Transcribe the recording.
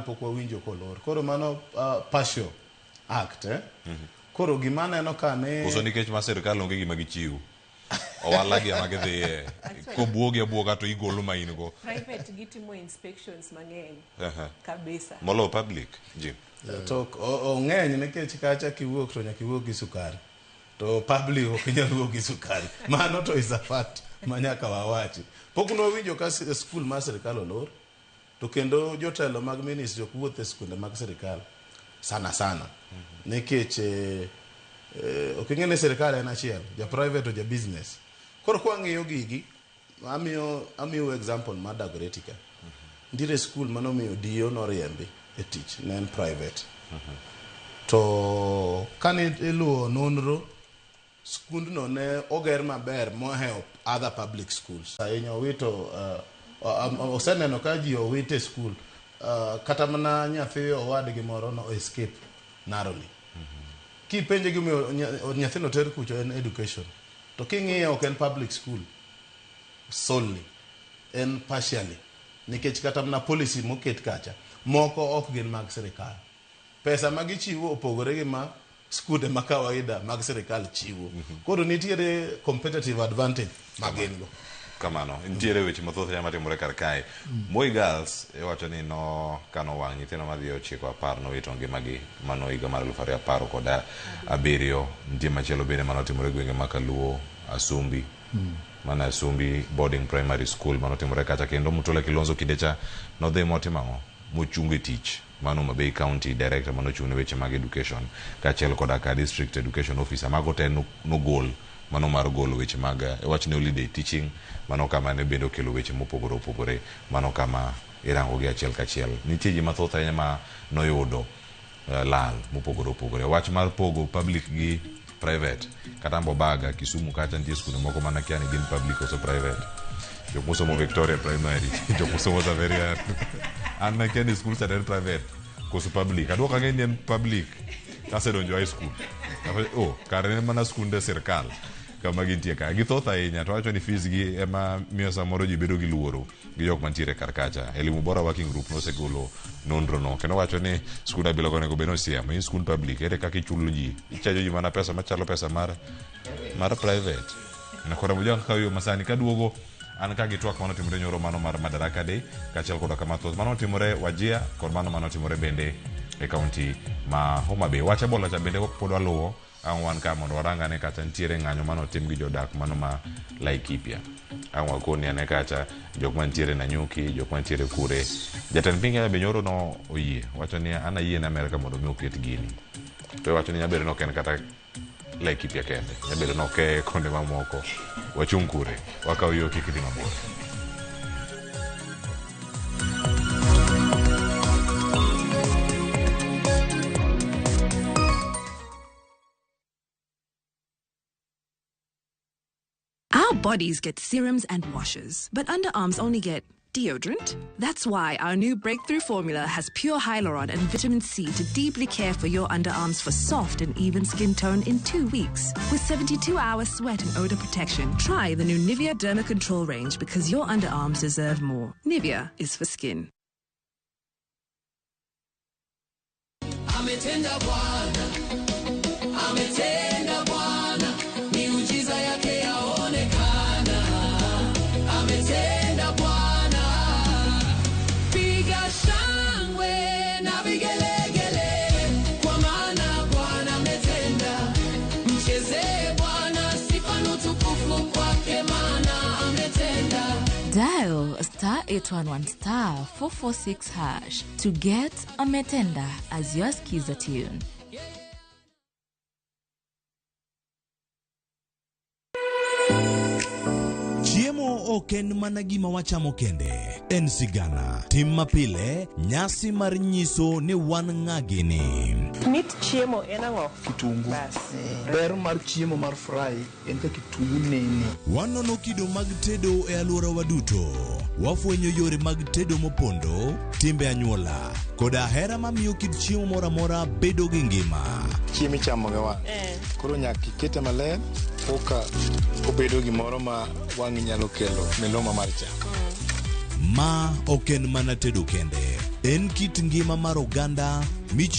pok wawinjo kolor. Koro mano partial act, eh? Koro gima aneno ka ni Koso nikech ma sirkal onge gima gichiwo. Owala gi ema gidhiye. Kobuogi abuoga to igolo ma in go. Private gitimo inspections mang'eny kabisa. Moloyo public. Ji. To ong'eny nikech kacha kiwuok to nyaka iwuog gi sukari. To public ok inyal wuok gi sukari. Mano to is a fact ma nyaka wawachi. Pok nwawinjo ka skul mar sirkal olor. To kendo jotelo mag ministry ok wuoth e skunde mag sirkal sana sana. Nikech ok ing'e ni sirkal en achiel, ja private to ja business. Koro kwang'iyo gigi, amiyo example mar Dagoretti ka. Nitiere skul manomiyo DO noriembi e tich, ne en private. To kane iluwo nonro, skundno ne oger maber mohewo other public schools. Ahinya owito, oseneno ka ji owito e skul, kata mana nyathi owadgi moro no escape narrowly. Kipenje gimomiyo nyathino ter kucho en education. To king'iye ok en public school solely, en partially. Nikech kata mana policy moket kacha, moko ok gin mag sirikal. Pesa ma gichiwo opogore gi ma skunde ma kawaida mag sirikal chiwo. Koro nitiere competitive advantage ma gin go. Kamano, nitiere weche mathoth ahinya matimore kar kae. Moi Girls iwacho ni no kano wang' nyithindo madhi 9 10 nowito ngimagi mano higa mar 2017. Nitie machielo bende manotimore e gwenge ma Kaluo, Asumbi. Mano Asumbi Boarding Primary School manotimore kacha kendo Mutula Kilonzo kinde cha nodhi motimo ang'o? Mochung e tich. Mano Homa Bay County Director manochung' ne weche mag education kaachiel koda ka District Education Officer mago te nogol mano mar golo weche mag wach ne holiday teaching mano kama ne bende okelo weche mopogore opogore mano kama irango gi achiel kachiel. Nitie ji mathoth ahinya ma noyudo lal mopogore opogore. Wach mar pogo public gi private kata Mbobaga Kisumu kacha nitie skunde moko mana kia ni gin public koso private. Jok mosomo Victoria Primary, jok mosomo Xaverian. An nakia ni skul cha ne en private koso public. Aduoko ang'e ni en public kasedonjo high school. Oh, kare ne mana skunde sirkal kama gintie ka. Githoth ahinya to wacho ni fees gi ema miyo samoro ji bedo gi luoro gi jok mantiere kar kacha. Elimu Bora Working Group nosegolo nonro no kendo wacho ni skund abila go onego bed ni osiemo. In skund public ere kaka ichulo ji? Ichajo ji mana pesa machalo pesa mar private. Koro mojang ka yo masani kaduogo an ka gi twak manotimore nyoro mano mar Madaraka Day kaachiel koda kama thoth manotimore Wajir kod mano manotimore bende e kaunti ma Homa Bay. Wach Ebola cha bende pod waluwo ang' wan ka mondo warang ane kacha nitiere ng'anyo manotim gi jodak mano ma Laikipia. Ang' wakoni ane kacha jok mantiere Nanyuki, jok mantiere kure. Jatend piny Kenya be nyoro no oyie wacho ni an ayie ne Amerka mondo mi oket gini. To iwacho ni nyabedo ni ok en kata Laikipia kende, nyabedo ni ok e kuonde mamoko. Wachung' kure, wakaw yo kik idhi mabor. Our bodies get serums and washes, but underarms only get deodorant. That's why our new breakthrough formula has pure hyaluron and vitamin C to deeply care for your underarms for soft and even skin tone in 2 weeks. With 72-hour sweat and odor protection, try the new Nivea Derma Control range because your underarms deserve more. Nivea is for skin. Ametenda Bwana, ametenda Bwana, miujiza yake yaonekana. Ametenda Bwana, piga shangwe na vigelegele, kwa maana Bwana ametenda. Mchezee Bwana sifa na utukufu kwake, maana ametenda. Dial star 811 star 446 hash to get Ametenda as your Skiza tune. Chiemo ok en mana gima wachamo kende, en sigana, tim mapile, nyasi mar nyiso ni wan ng'a gini. Mit chiemo en ang'o? Kitungu. Bas. Ber mar chiemo mar fry en ka kitungu nene. Wanono kido mag tedo e alworawa duto. Wafwenyo yore mag tedo mopondo, timbe anyuola, koda hera mamiyo kit chiemo moro amora bedo gi ngima. Chiemo ichamo gi wang'. Koro nyaka ikete maler koka obedo gimoro ma wang'i nyalo kelo miluma mar chamo. Ma ok en mana tedo kende. En kit ngima mar oganda michi